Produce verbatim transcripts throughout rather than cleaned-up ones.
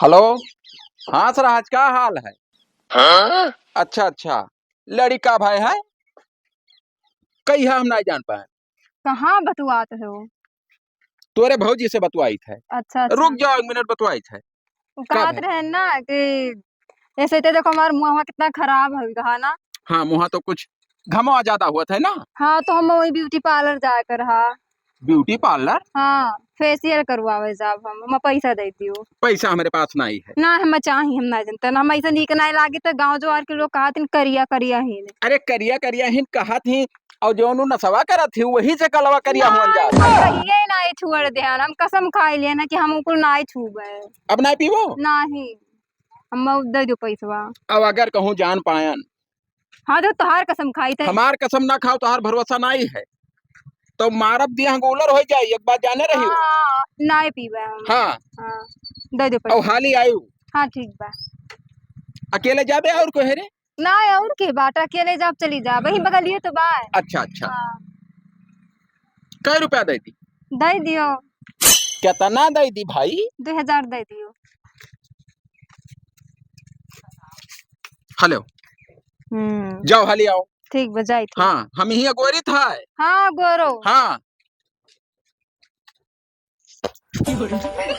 हेलो, हाँ सर, आज का हाल है? हाँ? अच्छा, अच्छा, लड़िका भाई है, कहिया हम नाई जान पाए। कहाँ बतुआत हो? तोरे भौजी से बतुआइत है। अच्छा, अच्छा। रुक जाओ एक मिनट, बतुआइत है। वो का कहत भे? रहे ना कि ऐसे तो देखो हमार मुँहवा कितना खराब हो गया ना। हाँ, मुँहा तो कुछ घमवा ज्यादा हुआ था ना। हाँ, तो हम वही ब्यूटी पार्लर जाकर हा। ब्यूटी पार्लर? हाँ, फेशियल करवावे जाब हम, हम पैसा दे दियो। पैसा हमरे पास नहीं है। ना, हम चाही, हम ना जनते ना, हम ऐसा नीक नहीं लागे तो गाँव जवार के लोग कहत हिन करिया करिया ही। अरे करिया करिया ही कहत ही, और जौन उ नशवा करत ही वही से कलवा करिया हुअन जा। हम कहिए नहीं छुअर दे, हम कसम खाई लिए ना कि हम उनको नहीं छूबे। अब नहीं पीबो? नहीं, हम दे दो पैसवा। अब अगर कहूँ जान पायन। हाँ, तो तोहार कसम खाई थे। हमार कसम ना खाओ, तोहार भरोसा नहीं है। तो मारब दिया गोलर हो जाई, एक बात जाने रही हो। हाँ, नहीं पीबे हम। हाँ। हाँ, दे दो और पैसा। हाली आयु। हाँ, ठीक बा। अकेले जाबे और कोई है रे? नहीं, और के बाट, अकेले जाब, चली जाब, वही बगलिए तो बा। अच्छा, अच्छा। हाँ। कै रुपया दे दी? दे दियो। कितना दे दी भाई? दो हजार दे दियो। हेलो। हम्म। जाओ, हाली आओ। ठीक बा, जाई थी। हाँ, हम ही अगोरी था। हाँ, गोरो। हाँ।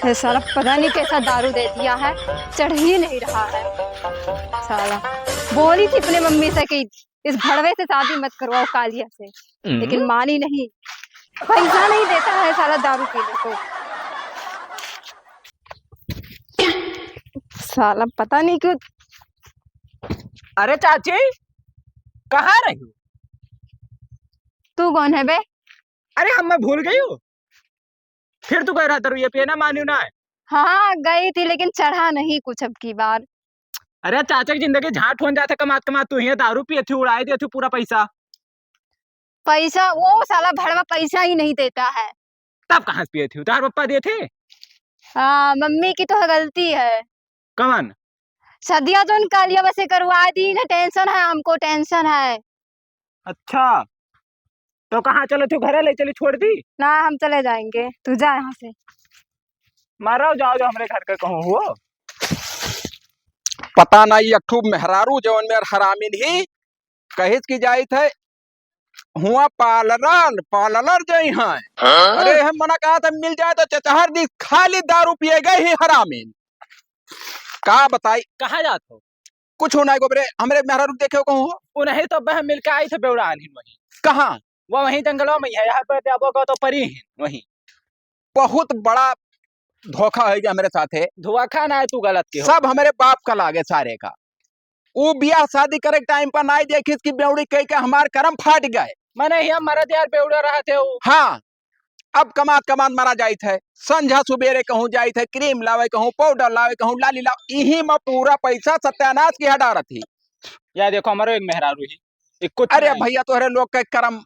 ये साला पता नहीं कैसा दारू दे दिया है, चढ़ ही नहीं रहा है साला। बोली थी अपने मम्मी से कि इस भड़वे से शादी मत करवाओ कालिया से, हम्म। लेकिन मानी नहीं, पैसा नहीं देता है साला दारू पीने को। साला पता नहीं क्यों। अरे चाची, कहाँ रही हो? तू कौन है बे? अरे हम मैं भूल गई हूँ। फिर तू कह रहा था ये पिए ना मानियो ना है। हाँ, गई थी लेकिन चढ़ा नहीं कुछ अब की बार। अरे चाचा की जिंदगी झाट होन जाता, कमात कमात तू ही दारू पिए थी, उड़ाए दिए थी पूरा पैसा। पैसा, वो साला भड़वा पैसा ही नहीं देता है। तब कहाँ से पिए थी? तार पप्पा दिए थे? हाँ, मम्मी की तो गलती है। कौन? सदिया जोन कालिया बसे करवा दी ना, टेंशन है हमको, टेंशन है। अच्छा, तो कहाँ चले थे? घरे ले चली, छोड़ दी? ना, हम चले जाएंगे, तू जा यहाँ से। मारो, जाओ, जो हमरे घर का कहूँ हो। पता नहीं, एक ठो मेहरारू जवन मेर हरामिन ही कहित की जाइत है, हुआ पार्लर, पार्लर जई हैं। हाँ? अरे, हम मना कहा था, मिल जाए तो चचहर दी, खाली दारू पिए गए ही हरामिन। का बताई? कहाँ जात हो? कुछ हो ना गोबरे, हमरे मेहरारू देखे हो कहूँ हो? उन्हें तो बह मिल के आई थे बेवड़ान ही वहीं। कहाँ? वो वहीं जंगलों में ही है, यहाँ पर जाबो को तो परी ही वहीं। बहुत बड़ा धोखा है कि हमरे साथ है। धोखा ना है, तू गलत के हो। सब हमरे बाप का लागे सारे का। ऊ बियाह शादी करे के टाइम पर नाई देखिस कि बेवड़ी कह के हमार करम फाट गए। मने हिया मरद यार बेवड़ा रहत है ऊ। हाँ, अब कमात कमात मरा जाइत है, संझा सुबेरे कहूँ जाइत है, क्रीम लावे कहूँ, पाउडर लावे कहूँ, लाली लावे, इही में पूरा पैसा सत्यानाश किया डारत ही। या देखो, हमारो एक मेहरारू ही, एक कुछ अरे नहीं। भैया, तोहरे लोग के करम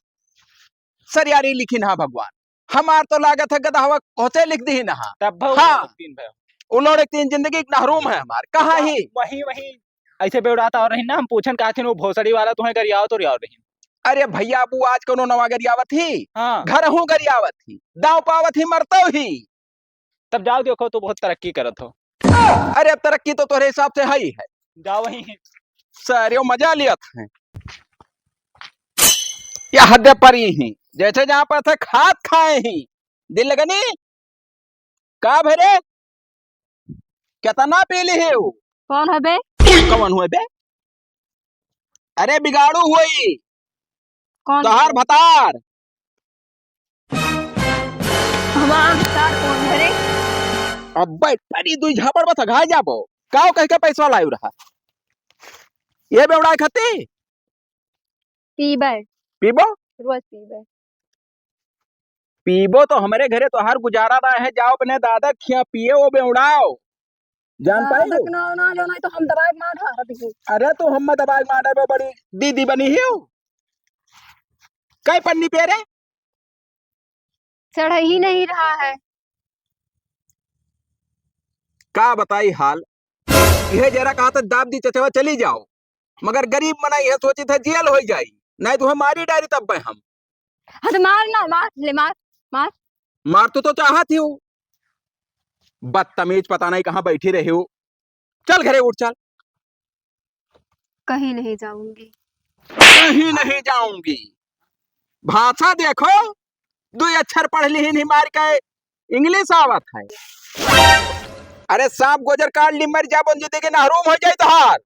सरियारी लिखिन हा भगवान, हमार तो लागत है गदहवा होते लिख दी ना। तब भाव हाँ। तीन भाई। उलोड़े तीन जिंदगी के नहरूम है हमार, कहाँ ही? वही, वही। ऐसे बेवड़ाता और रही ना, हम पूछन कहा थे, वो भोसड़ी वाला तुम्हें गरियाओ तो रियाओ रही। अरे भैया, अब वो आज कोनो नवा गरियावत ही? हाँ। घर हूँ गरियावत ही, दाव पावत ही, मरतो ही। तब जाओ, देखो, तू बहुत तरक्की करत हो। अरे, अब तरक्की तो तोरे हिसाब से है ही है। जाओ वहीं। सारे मजा लियत हैं। या हद परी ही, जैसे जहाँ पर थे खात खाए ही। दिल लगनी? का भरे? कितना पी ली हो? कौन है बे? कौन हुए बे? अरे, बिगाड़ू हुई। कौन तोहार है? भतार। हमार भतार कौन है रे? अब्बे, परी दुई झापड़ बस घाय जाबो। काओ कह के पैसा लायु रहा? ये बेवड़ा खाती? पीबे। पीबो? रोज पीबे। पीबो तो हमरे घरे तोहार गुजारा ना है, जाओ अपने दादा खिया पिए वो बेवड़ाओ। जान हाँ, पाई हो? दखना ना लो, नहीं तो हम दबाए के मार हारत ही। अरे तो हम दबाए के मार बड़ी दीदी बनी ही हो। कई पन्नी पे रे? चढ़ ही नहीं रहा है। का बताई हाल? यह जरा कहा था दाब दी चचवा चली जाओ, मगर गरीब मना यह सोची था जेल हो जाई, नहीं तो हम मारी डारी तब हम। हाँ तो मार ना, मार ले, मार, मार। मार तो, तो चाहत ही हूँ। बदतमीज, पता नहीं कहाँ बैठी रही हो। चल घरे, उठ चल। कहीं नहीं जाऊंगी। कहीं नहीं जाऊंगी। भाषा देखो, दुई अक्षर पढ़ लिहिन ही मार के, English आवत है। अरे सांप गोजर काट ली, मर जा, बन जिंदगी नहरूम हो जाए तोहार।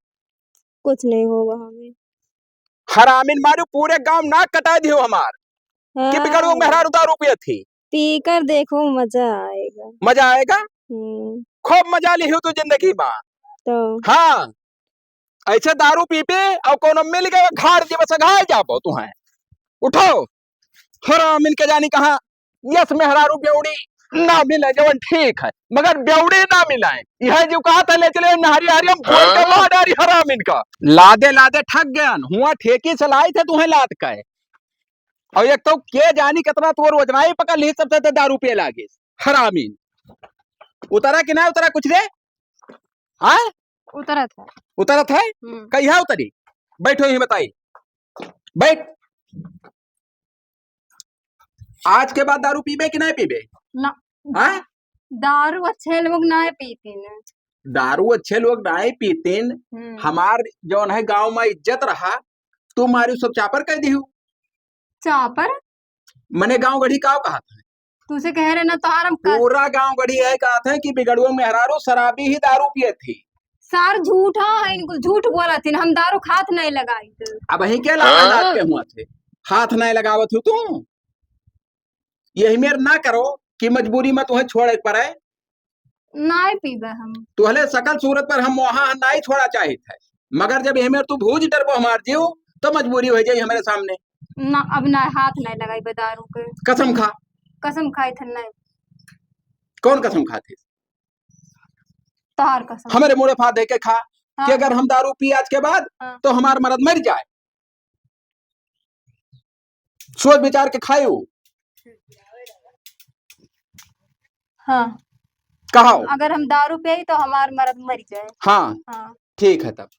कुछ नहीं होगा हमें। हरामिन मारू, पूरे गांव नाक कटा दियो हमार। कि बिगड़ू हाँ। मेहरारू दारू पियत थी। पी कर देखो, मजा आएगा। मजा आएगा? हम्म। खूब मजा लिहियो तू जिंदगी में। तो? हाँ, ऐसे दारू पी पी और कोनो मिल गए, घाड़ दिवस घाय जाबो तुहें। उठो, हरामिन के जानी कहाँ, यस मेहरारू बेवड़ी ना मिले, जवन ठीक है, मगर बेवड़ी ना मिलाए। यह जो कहा था, ले चले नहरी हरी, हम बोल के हाँ? मार डारी हरामिन का। लादे लादे ठग गयन, हुआ ठेकी से लाई थे तुहें लाद के। और एक तो के जानी कितना तोर वजनाई पकड़ ली, सबसे ते दारू पिए लागे। हरामीन। उतरा कि ना उतरा कुछ रे? हाँ? उतरत है। उतरत है? हम्म। कहिया उतरी? बैठो यहीं बताई। बैठ। आज के बाद दारू पीबे कि नहीं पीबे? ना। हाँ? दारू अच्छे लोग ना पीतीन। दारू अच्छे लोग ना पीतीन। हम्म। हमार जौन है गांव में इज्जत रहा, तू मारी सब चापर कह दिहू। चापर? मने गांव गढ़ी काव कहा था? तुसे कह रहे ना तोहार हम कर पूरा गांव गढ़ी है कहा था कि बिगड़ुआ मेहरारू शराबी ही दारू पिए थी। सार झूठा है, इनको झूठ बोला थी, हम दारू खात नहीं लगाई थे। अब ही के लगा हाँ? नाक के हुआ थे, हाथ नहीं लगावत हो तू। यही मेर ना करो कि मजबूरी में तुम्हें छोड़े के पड़े। नाय पीबे हम। तुहले सकल सूरत पर हम वहाँ नाय छोड़ा चाहित है, मगर जब यही मेर तू भूज डरबो हमार जीव, तो मजबूरी हो जाई हमारे सामने। ना, अब ना हाथ नाय लगाई बे दारू के। कसम खा। कसम खाई थे नाय। कौन कसम खाते? तोहार कसम। हमारे मुड़े फाड़ दे के खा हाँ। कि अगर हम दारू पी आज के बाद हाँ। तो हमार मरद मर जाए। सोच विचार के खायो। हाँ। कहो। अगर हम दारू पिए तो हमार मरद मर जाए। हाँ। हाँ। ठीक है तब।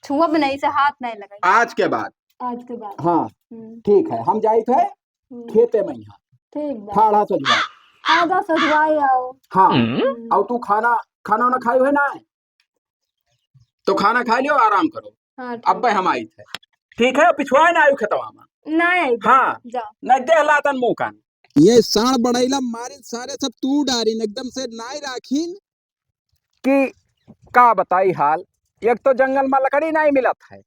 छुअब नहीं से हाथ नहीं लगाई। आज के बाद। आज के बाद। हाँ। हम्म। ठीक है, हम जाइत है हम्म। खेते में यहाँ। ठीक बा। ठाढ़ा सजवाए। आधा सजवाए आओ। हाँ। हम्म। और तू खाना, खाना वाना खायो है ना? तो खाना खा लियो, आराम करो। हाँ, ठीक। अब्बे हम आइत है। ठीक है, पिछुआए ना आयु खेतवा में। ना आई। हाँ। जा। न देह लातन मुँह कान। ये साँड़ बड़ैला मारिन सारे सब तू डारिन, एकदम से नाई राखिन कि का बताई हाल। एक तो जंगल में लकड़ी नाई मिलत है,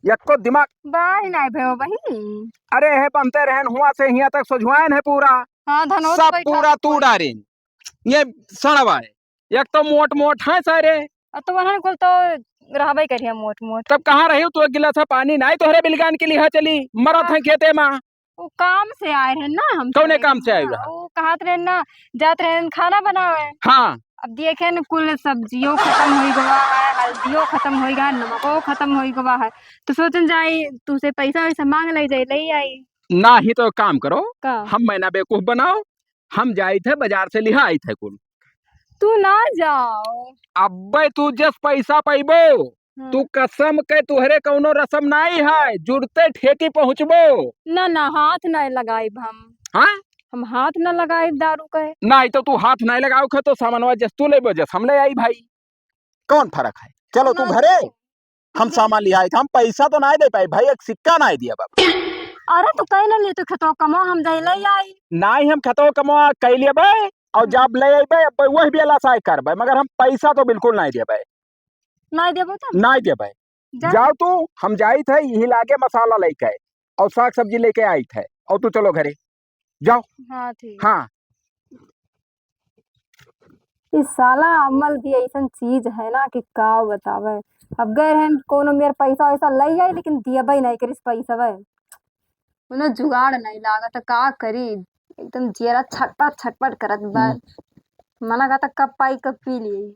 एक को दिमाग बाही नाई भयो बहिनी। अरे है बनते रहन हुआ से हियाँ तक सजुआन है पूरा। हाँ, धनोत सब बैठा पूरा है तू कोई। डारिन। ये सड़वा है, एक तो मोट मोट है सारे। अब तो वहाँ कुल तो रहबे करिया मोट मोट। तब कहाँ रही तू? एक गिलास पानी नाई तोहरे बिलगान के लिहा चली, मरत हाँ। है खेते में। वो काम से आए रहे ना हम कौने सवेरे काम से आए ना, रहा? वो कहत रहे ना, जात रहे खाना बनावे। हाँ। अब देखे न कुल सब्जियों खत्म होई गवा है, हल्दियों खत्म होई गवा है, नमको खत्म होई गवा है। तो सोचन जाई तुसे पैसा वैसा मांग ले जाई, ले आई। ना ही तो काम करो, का? हम मैना बेवकूफ बनाओ, हम जाइत है बाजार से लिहा आइत है कुल। तू ना जाओ। अब्बे तू जस पैसा पइबो, हाँ। तू कसम के तुहरे कौनो रसम नाई है, जुड़ते ठेकी पहुँचबो। ना, ना, हाथ नाई लगाइब हम। हाँ? हम हाथ ना लगाइब दारू के। नाई तो तू हाथ नाई लगाओ खे तो सामानवा जस तू लेबो, जस हम ले आई भाई। कौन फर्क है? चलो तू ना। घरे, हम सामान लिहा आइत है, हम पैसा तो नाई दे पाई भाई, एक सिक्का नाई दिया बाबा। अरे तू कहीं ना ले तो खेतवा कमवा हम जाई ले आई। नाई हम खेतवा कमवा कई लेबे और हम्म। जब ले अइबे, अब वही बेला साय करबे, मगर हम पैसा तो बिल्कुल नाई देबे। नाई देबो तब? नाई देबे। जा। जाओ तू, हम जाइत है, यही लागे मसाला लेके और साग सब्जी लेके आइत है, और तू चलो घरे, जाओ। हाँ, ठीक। हाँ। ई साला अमल भी अइसन चीज है ना कि का बतावे। अब गए रहन कोनो मेर पैसा वैसा लई आई, लेकिन दियबे नहीं करिस पैसा। कोनो जुगाड़ नहीं लागत, का करी? एकदम जियरा छटपट छटपट करत बा। हम्म। मना कहता कब पाई कब पी ली।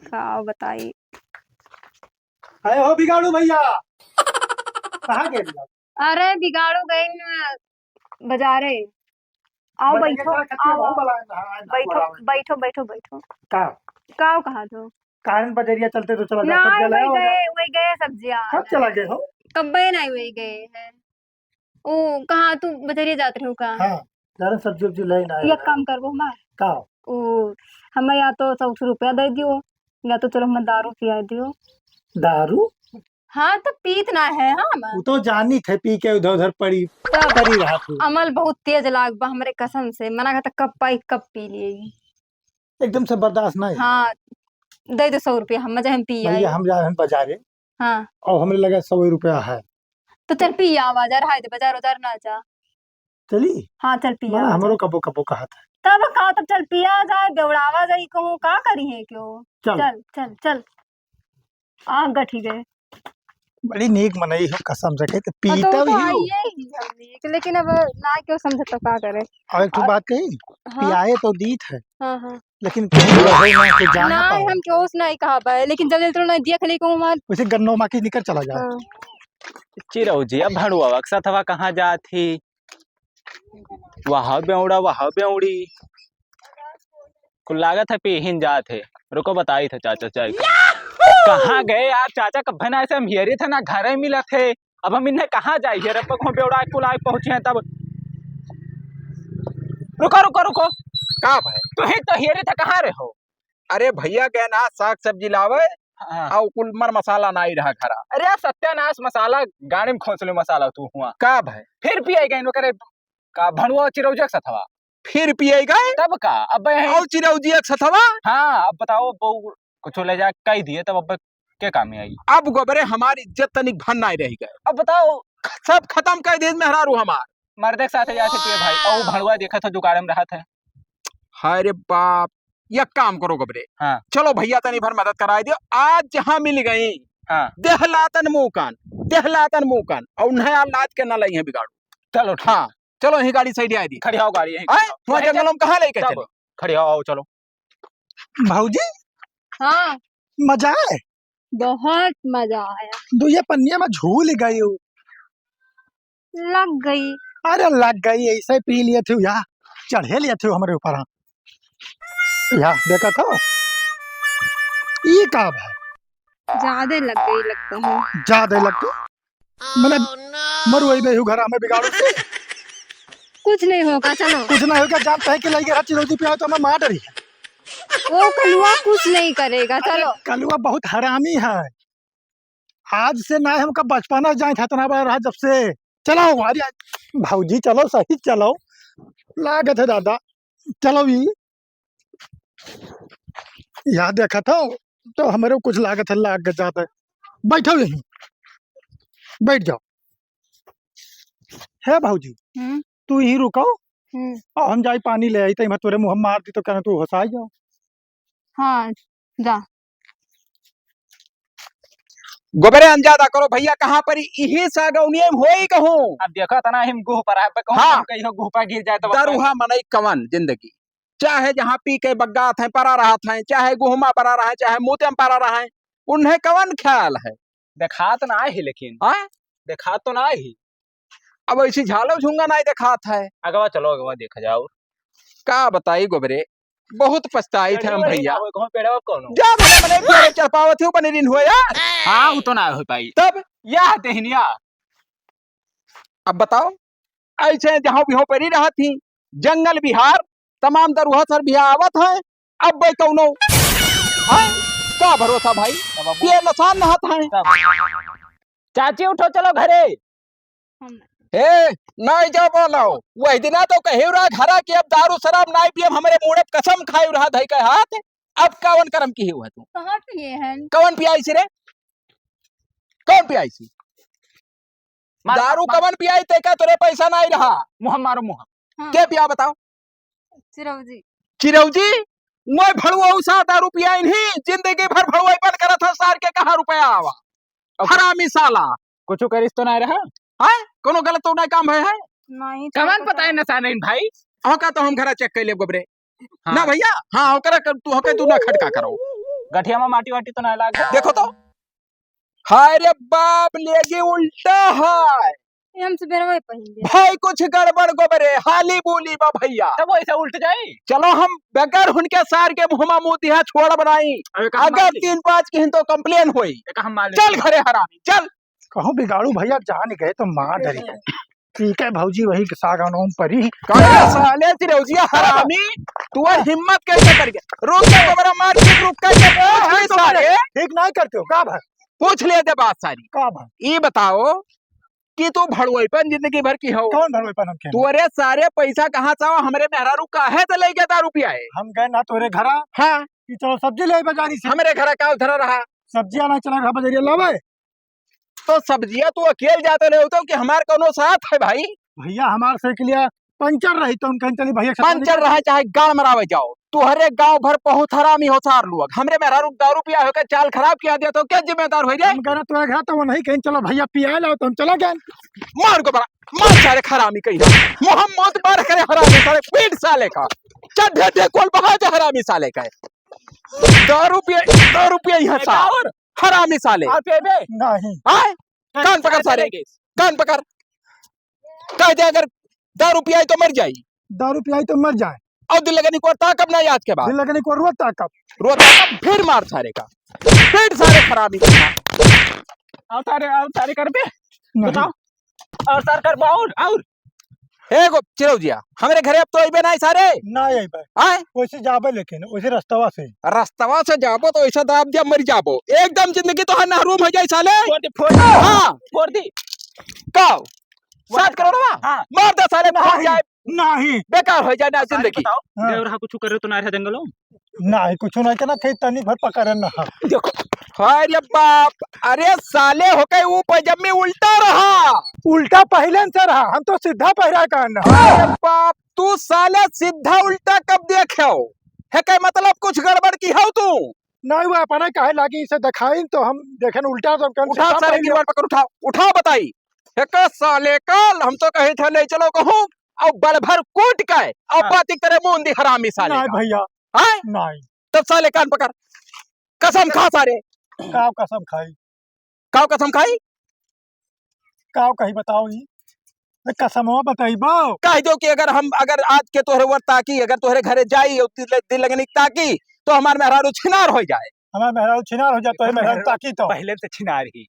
का बताई? अरे हो बिगाड़ू भैया, कहाँ गए बिगाड़ू? अरे बिगाड़ू गई न बाजारे। आओ बजारे बैठो, चला, कच्चे आओ, बहुत आओ। बला है, हाँ, बैठो, बड़ा है। बैठो, बैठो, बैठो। का? का कहा तो? कारण बजरिया चलते तो चला जा, ना, सब जला वही हो। गए, वही गए सब्जियाँ। कब चला गए हो? कब्बे नहीं वही गए हैं। ओ, कहाँ तू बजरिया जात रहे हो का? हाँ, जरा सब्जी उब्जी ले ना एक आया। काम करबो हमार। का? उ, हमें या तो सौ रुपया दे दियो, या तो चलो हमें दारू पिया दियो। दारू? हाँ, तो पीत ना है हम। उ तो जानी थे, पी के उधर उधर पड़ी, तो पड़ी रहा तू। अमल बहुत तेज लाग बा हमरे कसम से, मना कहता कब पाई कब पी लिए। एकदम से बर्दाश्त ना है। हाँ, दे दो सौ रुपया, हम मजा हम पी आई। भैया, हम जा रहे हैं बाजारे। हाँ। और हमरे लगे सौ रुपया है। तो चल पी आ बाजार, हाय दे बाजार उजार ना जा। चली? हाँ, चल पी आ मना बाजार। हमरो कबो कबो कहत है। तब का, तब चल पिया जाए, बेवड़ावा जाई कहूँ, का करी है क्यों? चल। चल, चल, चल। आ गठी गए। बड़ी नीक मनई हो कसम से, कहे तो हाँ, तो पीता वो तो भी हो। आइए ही हम नीक, लेकिन अब ना क्यों समझे तो का करे। और एक ठो और बात कही, हाँ। पियाए तो दीत है, हाँ, हाँ। लेकिन कहीं रहे ना तो जाना ना, पाओ। हम क्यों से नहीं कहा पाए, लेकिन जब जब तुमने दिया खली को मार। वैसे गन्नो माँ की निकल चला जाए। हाँ। चिरौजिया भड़ुआ अक्सर थवा कहाँ जात ही? वहा बेवड़ा, वहा बेवड़ी। कुल लागत है पीहिन जात है। रुको बताई थे चाचा चाय के। कहाँ गए यार चाचा, कब्बे ना ऐसे हम हियरी थे ना घरे मिलत है। अब हम इन्हें कहाँ जाई हियर, अब को बेवड़ा कुल आए पहुँचे हैं तब। रुको, रुको, रुको। का भाई? तो ही तो हियरी थे, कहाँ रहे हो? अरे भैया गए ना साग सब्जी लावे, हाँ। और कुल मर मसाला ना ही रहा घरा। अरे यार सत्यानाश, मसाला गाड़ी में खोस ले मसाला तू हुआ। का भाई? फिर पिए गए ओकरे का भणुआ चिरौजक सथवा। फिर पिए गए? तब का? अब यही और चिरौजिया सथवा? हाँ, अब बताओ, बहू कुछ ले जा कह दिए, तब अब के काम में आई? अब गोबरे हमारी इज्जत तनिक भन नाई रह गए। अब बताओ। सब खत्म कर दे मेहरारू हमार। मर्दे के साथ जाते पिए भाई, और भणुआ देखा था जुगाड़ में रहा था। हाय रे बाप, एक काम करो गोबरे। हाँ। चलो भैया तनी भर मदद कराई दियो, आज जहाँ मिल गई। हाँ। देहलातन मुकन, देहलातन मुकन, और नया लाद के ना लई है बिगाड़ू। चलो ठीक। हाँ, चलो यही गाड़ी साइड आई दी। खड़ी हो गाड़ी यहीं। आए, वहाँ वहीं जंगलों में कहाँ लेके तब चले? खड़ी हो, आओ चलो। भौजी, हाँ। मजा आए? बहुत मजा आया। दुइये पन्निया में झूल गई हो। लग गई। अरे लग गई, ऐसे पी लिए थे यार, चढ़े लिए थे हमरे ऊपर। हाँ यार, देखा था, ई का भाई? ज्यादा लग गई लगता है। ज्यादा लग गई? मने मरुआई बेहू घर हमें बिगाड़ू से। कुछ नहीं होगा, चलो। कुछ नहीं होगा, जानते हैं कि लइके रहा चिरौंजी पियाओ तो हमें मार डरी है। वो कलुआ कुछ नहीं करेगा, चलो। कलुआ बहुत हरामी है। आज से ना हमका बचपना जाए था इतना बड़ा रहा जब से। चलो, अरे भौजी चलो, सही चलो। लागत है दादा, चलो ई। यहाँ देखा था तो हमरे कुछ लागत है, लाग जाता है। बैठो यहीं, बैठ जाओ। हे भौजी, हम्म। तू यहीं रुको, हम्म। और हम जाई पानी ले आई, तो तोरे मुँह मार दी तो कहना तू होसाई जाओ। हाँ, जा। गोबरे अंजादा करो भैया, कहाँ पर इही सागौनिये में होई कहूँ। अब देखो तना हिम गुह पर है, पे कहूँ हाँ। कहीं गुह पर गिर जाए तो दरुहा मनई कवन जिंदगी, चाहे जहाँ पी के बग्गात हैं, परा रहत हैं, चाहे गुहमा परा रहे, चाहे मुद्यम परा रहे, उन्हें कवन ख्याल है? देखात ना ही लेकिन। हाँ? देखात तो ना ही। अब ऐसी झालो झुंगा नाई देखात है। अगवा चलो, अगवा देखा जाओ। का बताई गोबरे, बहुत पछताई थे हम भैया। कौन पेड़वा कौन हो? जा भले मने पेड़ चढ़ पावत हो, बने दिन हुआ यार। हाँ, वो तो ना हो पाई। तब? या देहनिया। अब बताओ, ऐसे जहाँ भी हो पेरी रहत ही, जंगल बिहार, तमाम दरुहा सर भी आवत है, अब भाई कौनो, हाँ? का भरोसा भाई? तब अब ये नसान नहत है। तब। चाची उठो, चलो घरे। हम ए, नहीं जाओ बोलो। वही दिना तो कहे रहा घरा कि अब दारू शराब नहीं पियब, हमरे मूड़े कसम खाए रहा धई के हाथ। अब कवन करम की हुआ तू? कहाँ पिए हैं? कवन पियाई सी रे? कौन पियाई सी? मार, दारू मार। कवन पियाई ते का तोरे पैसा नहीं रहा? मुँह मारो मुँह। हाँ। के पिया बताओ? चिरौजी। चिरौजी? वो भड़ुआ उसा दारू पियाई नहीं, जिंदगी भर भड़ुआ बंद करा था, सार के कहाँ रुपया आवा? अब हरामी साला। कुछ करिस तो नहीं रहा? हैं? कोनो गलत तो नहीं काम है, है? नहीं, कवन तो पता है नशा नहीं भाई? ओका तो हम घरा चेक कर लेब गोबरे। हाँ। ना भैया, हाँ, ओकरा कर, तू होके तू ना खटका करो। गठिया में माटी वाटी तो नहीं लाग? देखो तो। हाय रे बाप, लेगी उल्टा है। ये हम सुबह में पहन लिया। भाई कुछ गड़बड़ गोबरे, हाली बोली बा भैया। तब वैसे उल्ट जाई? चलो हम बगैर उनके सार के मुँह मा मुँह दिहा छोड़ बनाई। अबे कहाँ अगर मार ली? तीन पाँच की तो कंप्लेन होई। ये कहाँ मार ली? चल घरे हरामी, चल। कहूँ बिगाड़ू भैया, जान गए तो मार डरी है। ठीक है भौजी, वही के सागौन ओम परी। का साले चिरौजिया हरामी, तू और हिम्मत कैसे कर गया? रुक जा, हमारा मार के रुक कर के पूछ ले साले। ठीक नहीं करते हो का भाई? पूछ ले दे बात सारी। का भाई? ये बताओ कि तू भड़ुआईपन जिंदगी भर की हो। कौन भड़ुआईपन हम खेले? तू अरे सारे पैसा कहाँ से आवा? हमरे मेहरारू काहे से लेके दारू पियाए? हम गए ना तोरे घरा। हाँ। कि चलो सब्जी ले बाजारी से। हमरे घरा का उधर रहा? सब्जी आना चला रहा बाजारी लावे। तो सब्जिया तू अकेल जाते रहे होते कि हमार कौनो साथ है भाई? भैया, हमार साइकिलिया पंचर रही तो उनका चली भैया के साथ पंचर रहा, चाहे गाड़ मरावे जाओ, तुहरे गांव भर बहुत हरामी हो सार लोग। हमरे मेहरारू दारू पिया होकर चाल खराब किया दिया तो क्या जिम्मेदार हो रे? हम गए तोरे घर तो वो नहीं कहीं चलो भैया पिया लाओ तो हम चला गए। मार को बड़ा, मार सारे हरामी कहीं। मोहम्मद मार करे हरामी सारे, पीट साले का। चल ढे ढे कोल बहा दे हरामी साले का। दारू पिए, दारू पिए यहाँ ए, सार। और? हरामी साले। और पेबे? नहीं। आए? कान पकड़ सारे। कान पकड़। कह दे अगर दारू पियाई तो मर जाई। दारू पियाई तो मर जाए। और दिल लगनी को ताकब ना याद के बाद। दिल लगनी को रोज ताकब। रोज ताकब फिर मार सारे का। फिर सारे खराबी करना। और सारे, और सारे कर पे। नहीं। बताओ। और सार कर बाउल, और। हे गो चिरौजिया, हमरे घरे अब तो अइबे ना सारे। ना अइबे। आए? वैसे जाबे लेकिन, वैसे रस्तवा से। रस्तवा से जाबो तो ऐसा दाब दिया मर जाबो। एकदम जिंदगी तो है नहरूम हो जाए साले। फोड़ दे, फोड़ दे। हाँ। फोड़ दे। का? सात करोड़वा? हाँ। मार दे साले, फट जाए। नहीं। बेकार हो जाए ना जिंदगी। बताओ, हाँ। देवरा कुछ करे तो ना रहे जंगलों? नहीं, कुछ नहीं करना, खेत तनी भर पकड़े ना। देखो। अरे बाप, अरे साले हो गए वो पैजमी उल्टा रहा। उल्टा पहले से रहा, हम तो सीधा पहरा करना। अरे बाप, तू साले सीधा उल्टा कब देखे हो? है के मतलब कुछ गड़बड़ की हो तू? नहीं, वो अपने कहे लागी इसे दिखाई तो हम देखें उल्टा तो हम कहें उठा सीधा सारे पहले। की बात पकड़, उठाओ, उठाओ बताई। एक साले काल हम तो कहे थे ले चलो कहूँ, और बल भर कूट के, और हाँ। बात एक तरह मुंह दी हरामी साले नहीं का। भैया। हैं? नहीं। तब साले कान पकड़, कसम खा सारे। काव कसम खाई? काव कसम खाई? काव कही बताओ ई? ए, कसमवा बताइबो? कह दो कि अगर हम, अगर आज के तोहरे वर ताकी, अगर तोहरे घरे जाई और दिल, दिल लगनी ताकी, तो हमार मेहरारू छिनार हो जाए। हमार मेहरारू छिनार हो जाए, तो हमार मेहरारू ताकी तो। पहले से छिनार ही।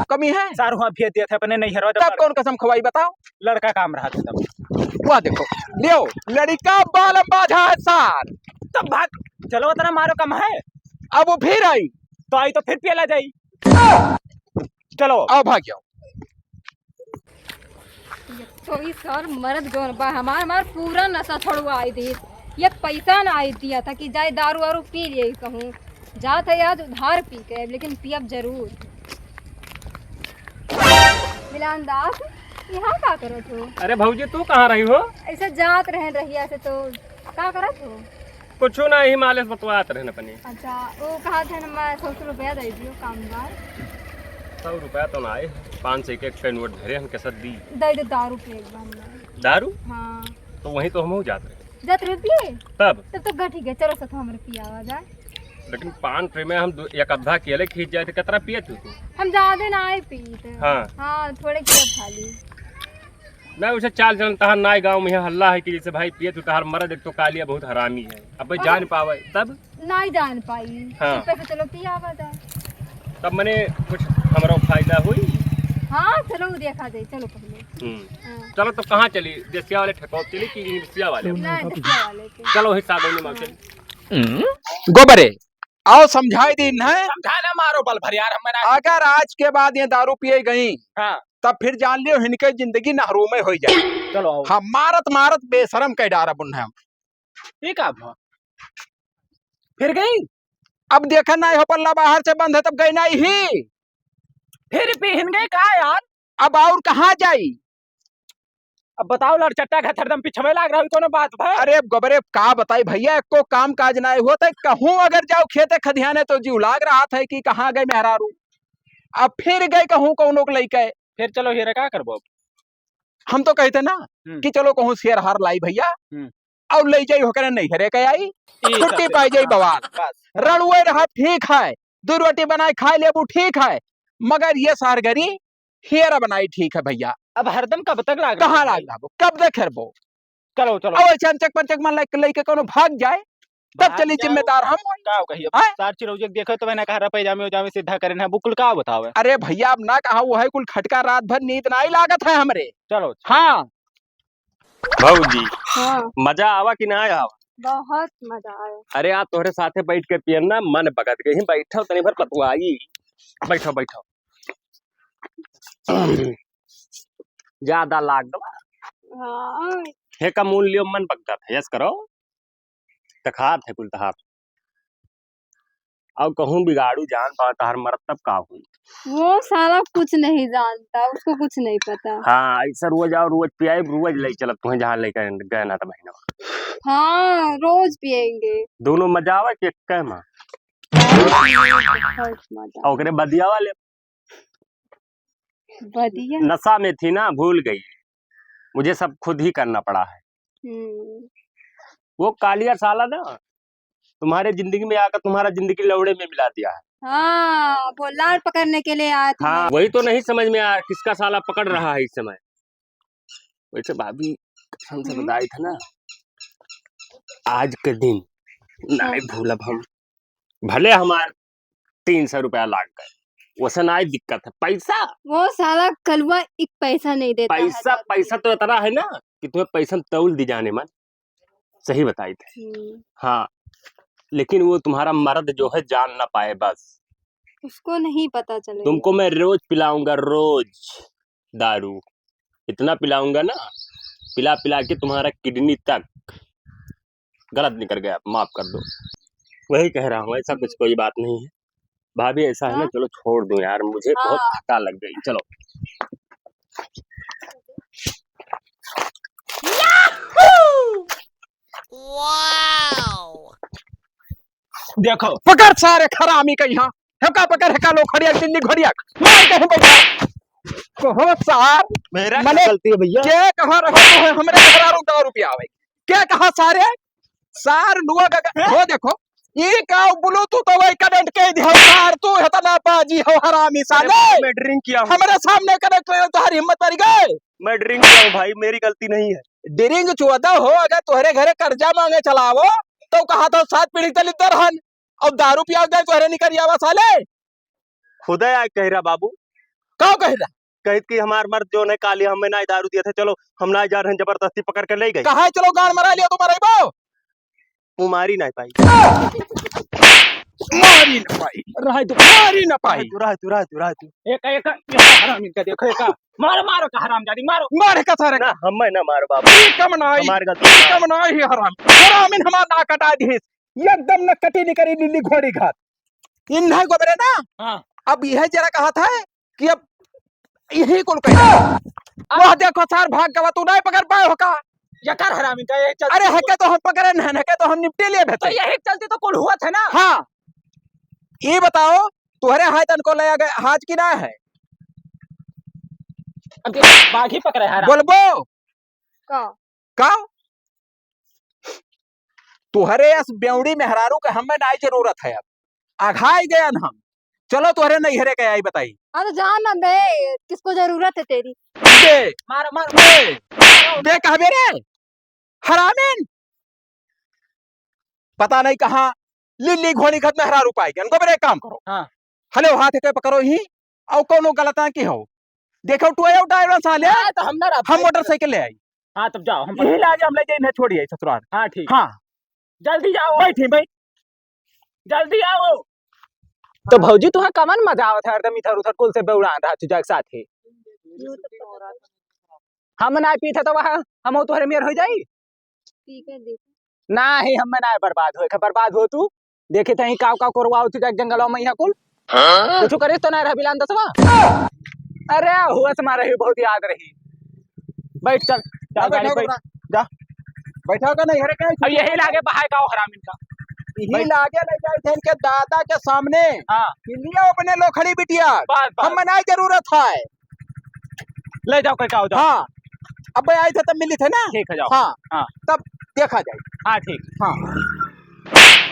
कमी है? सारू हाँ भेज दिया था अपने नैहरवा तब। तब कौन कसम खवाई बताओ? लड़का काम रहा था तब। वाह देखो, लियो, लड़का बाल बाझा है सार। तब भाग, चलो उतना मारो कम है। अब वो फिर आई। तो आई तो फिर पियला जाई। चलो। आओ भाग जाओ। ये तो ई सर मरद जौन बा हमार, हमार पूरा नशा छोड़वाई दी। ये पैसा ना आई दिया था कि जाए दारू वारू पी लिए कहूँ। जात है आज उधार पी के, लेकिन पियब जरूर। मिलान दास, यहाँ का करत हो? अरे भौजी, तू कहाँ रही हो? ऐसे जात रहे रहिया से, तो का करत हो? कुछ ना, ही मालिश बतवात रहन अपनी। अच्छा, वो कहा था ना, मैं सौ सौ रुपया दे दियो, काम बा। सौ रुपया तो ना आए, पाँच सौ के एक नोट धरे हम, कैसे दी? दे दे, दारू पिए एक बार में। दारू? हाँ। तो वहीं तो हम हो जात रहे। जात रहे पिए? तब? तब तो गठी गए, चलो सत हमरे पियावा जाए। लेकिन पाँच रुपये में हम दो, एक अद्धा केले खींच जाए तो कितना पिए तू, तू? हम ज्यादा ना आए पीते। हाँ। हाँ, थोड़े किए खाली। ना, उसे चाल चलन तहार नाई गाँव में है, हल्ला है कि जैसे भाई पिए तू, तहार मरद एक तो कालिया बहुत हरामी है, अब भाई हाँ। जान पावे तब? नाई जान पाई। हाँ। चुप्पे से चलो पियावा जाए। तब मने कुछ हमरो फायदा हुई? हाँ, चलो देखा जाए, चलो पहले। हम्म। हाँ। चलो तो कहाँ चली? देसिया वाले ठेको चली कि इंग्लिसिया वाले? ना, देसिया वाले के। चलो वही सागौनी माँ चली। गोबरे, आओ समझाई दीन है। समझा ना मारो बल भर यार, हम ना। अगर आज के बाद ये दारू पिए गई, हाँ। तब फिर जान लियो इनके जिंदगी नहरो में हो जाए। चलो आओ। हाँ, मारत मारत बेशरम कह डारब उन्हें हम। ये का भा? फिर गई? अब देखा ना हो पल्ला बाहर से बंद है तब गई ना ही। फिर पिहन गई का यार? अब और कहाँ जाई? अब बताओ, लड़चट्टा घथरदम पिछवे लाग रहा, कोनो बात भा? अरे गबरे, का बताई भैया, एको काम काज ना होत है। कहूँ अगर जाओ खेते खदियाने तो जीव लाग रहा था कि कहाँ गए मेहरारू। अब फिर गए कहूँ कौनो के लइके। फिर चलो हीरा, का करबो अब? हम तो कहते ना हम्म। कि चलो कहूँ शेर हार लाई भैया, हम्म। और ले जाई होकर नहीं हरे के आई, ई छुट्टी सब पाई जाई हाँ, बवाल। बस। रड़ुए रहा ठीक है, दो रोटी बनाए खाए लेबू ठीक है, मगर ये सारगरी हेरा बनाई ठीक है भैया। अब हरदम कब तक लाग कहाँ रहा है? लाग रहा वो? कब तक हेरबो? चलो, चलो। अब ऐसे अनचक पंचक मन लाइक लइके कोनो भाग जाए, तब बाहर चली जाओ। जिम्मेदार हम। का कही अब? हैं? सार चिरौजे के देखे तो मैंने कहा, "रपे जामे, जामे सीधा करे ना, बुकुल का बतावे?" अरे भैया, अब ना कहा, वो है कुल खटका, रात भर नींद नाई लागत है हमरे। चलो। हाँ। भौजी, हाँ। मजा आवा कि ना आवा? बहुत मजा आया। अरे, आज तोहरे साथे बैठ के पियन ना, मन बगत गई। बैठो तनी भर पतुआई। बैठो, बैठो। ज्यादा लाग गवा। हाँ। हे का मूल लियो, मन बगत है, यस करो। तखात है कुल तहार। अब कहूँ बिगाड़ू जान पावे तहार मरद तब का हुई? वो साला कुछ नहीं जानता, उसको कुछ नहीं पता। हाँ, ऐसा रोज आओ, रोज पियाई, रोज ले चलत तुम्हें जहाँ लेकर गए ना तो बहनवा। हाँ, रोज पिएंगे। दोनों मजा आवे कि एक मा? बहुत मजा। और ओकरे बदिया वाले बदिया। नशा में थी ना, भूल गई। मुझे सब खुद ही करना पड़ा है। हम्म। वो कालिया साला ना, तुम्हारे जिंदगी में आकर तुम्हारा जिंदगी लौड़े में मिला दिया है। हाँ, वो लाड़ पकड़ने के लिए आया था। हाँ, वही तो नहीं समझ में आया, किसका साला पकड़ रहा है इस समय। वैसे भाभी, कसम से हम्म। बताई था ना, आज के दिन नाई हाँ। भूलब हम। भले हमार तीन सौ रुपया लाग गए, वैसे ना दिक्कत है। पैसा? वो साला कलुआ एक पैसा नहीं देता है पैसा, दारू पैसा पीने तो इतना है ना कि तुम्हें पैसा में तौल दी जाने मन। सही बताई थे। हम्म। हाँ, लेकिन वो तुम्हारा मर्द जो है जान ना पाए बस। उसको नहीं पता चलेगा। तुमको मैं रोज पिलाऊंगा, रोज दारू। इतना पिलाऊंगा ना, पिला पिला के तुम्हारा किडनी तक गलत निकल गया, माफ कर दो। वही कह रहा हूँ, ऐसा कुछ कोई बात नहीं है। भाभी, ऐसा है ना, हाँ? चलो छोड़ दो यार, मुझे बहुत हाँ। थका लग गई। चलो। देखो, पकड़ सारे हरामी का यहाँ। हेका पकड़, हेका लोखड़िया, दिल्ली घोड़िया। मार कहीं बैठा। कहो सार, मेरा क्या मने गलती है भैया? के कहा रहो तो है, हमरे घरारू दारू पियावे। के कहा सारे? सार लोग अगर, हैं? हो देखो, ये का Bluetooth तो वही connect के दिया सार, तू इतना बाजी हो हरामी अरे साले। मैं drink किया हूँ। हमरे सामने connect हो, तुम्हारी हिम्मत मर गए। मैं drink किया हूँ भाई, मेरी गलती नहीं है। Drink चौदह हो, अगर तोहरे घरे कर्जा मांगे चलावो, तो कहा था सात पीढ़ी तलिद्दर हन। अब दारू पियाव जाए तोहरे निकल आवा साले। खुदा आए कह रहा बाबू। का कह रहा? कहित कि हमार मर्द जो है काली हमें ना दारू दिया था, चलो हम ना जा रहे हैं, जबरदस्ती पकड़ के ले गए। कहा चलो गाड़ मरा लिया तो मरेबो। वो मारी ना पाई। मारी ना पाई। रहे तू, मारी ना पाई। रहे तू, रहे तू, रहे तू, रहे तू। एक, एक, ये हरामी का देखो, एक। मारो, मारो का हरामजादी, मारो। मार का सारे ना, का। हमें ना मारो बाबू। ई कम ना आई। हमार गलती ई ना। कम ना आई हराम। हरामिन हमार ना कटा दिहिस। एकदम न कटी निकरी लिल्ली घोड़ी घात। इन्हें गोबरे ना। हाँ। अब यह जरा कहा था कि अब यही कुल कह। वह देखो सार भाग गवा, तू नहीं पकड़ पाए हो का? ये कर हरामी का, ये चल। अरे हके तो हम पकड़े नहीं, हके तो हम निपटे लिए तो भेते। यही चलते तो कुल हुआ था ना। हाँ। ये बताओ, तुहरे हाथ तनको ले आ गए, हाथ की ना है? अब ये बाघ ही पकड़े है हराम। बोलबो? का? का? तुहरे अस बेवड़ी मेहरारू के हमें नाई जरूरत है अब। अघाई गयन हम। चलो तुहरे नैहरे के आई बताई। हाँ तो जा ना बे, किसको जरूरत है तेरी? दे। मारो, मारो। दे। दे कहबे रे। हरामिन। पता नहीं कहाँ लिल्ली घोड़ी घत मेहरारू पाए गयन। गोबरे एक काम करो। हाँ। हले हाथ के पकड़ो ही। और कोनो गलत ना की हो। देखो टुआ उठाए साले। हाँ, तो हम ना रहब हम भाई। मोटरसाइकिल ले आई। हाँ, तब जाओ, हम यही लागे हम ले जाए, इन्हें छोड़िए ससुराल। हाँ, ठीक। हाँ। जल्दी जाओ। बैठी, बैठ। जल्दी आओ। तो भौजी, तुहा कमन मजा आवत है, हरदम इधर उधर कुल से बेउड़ान रहा, तुझा के साथ ही। हम ना पीते तो वह, हम तोहरे मेर हो जाई। ठीक है, देखो। नाही, हमें ना बर्बाद होए के, बर्बाद हो तू। देखे तहीं काव काव करवाओ तू जाके जंगलवा में यहाँ कुल। हाँ? कुछ करे तो ना रह बिलान दसवा। अरे, हुआ से मारे ही बहुत याद रही। बैठ चल, जा ना गाड़ी बैठो बैठ। ना। जा। बैठो का नहीं, अरे क्या? अब यही लागे बहाए का हराम इनका। यही बैठ। लागे ले जाए थे इनके दादा के सामने। हाँ। हिंदिया अपने लोखड़ी बिटिया। बस, बस। हम मनाई जरूरत है। ले जाओ, कहीं का हो जाओ। हाँ, अब भाई आए थे तब मिली थे ना। ठीक है, जाओ। हाँ, हाँ। तब देखा जाए। हाँ, ठीक। हाँ।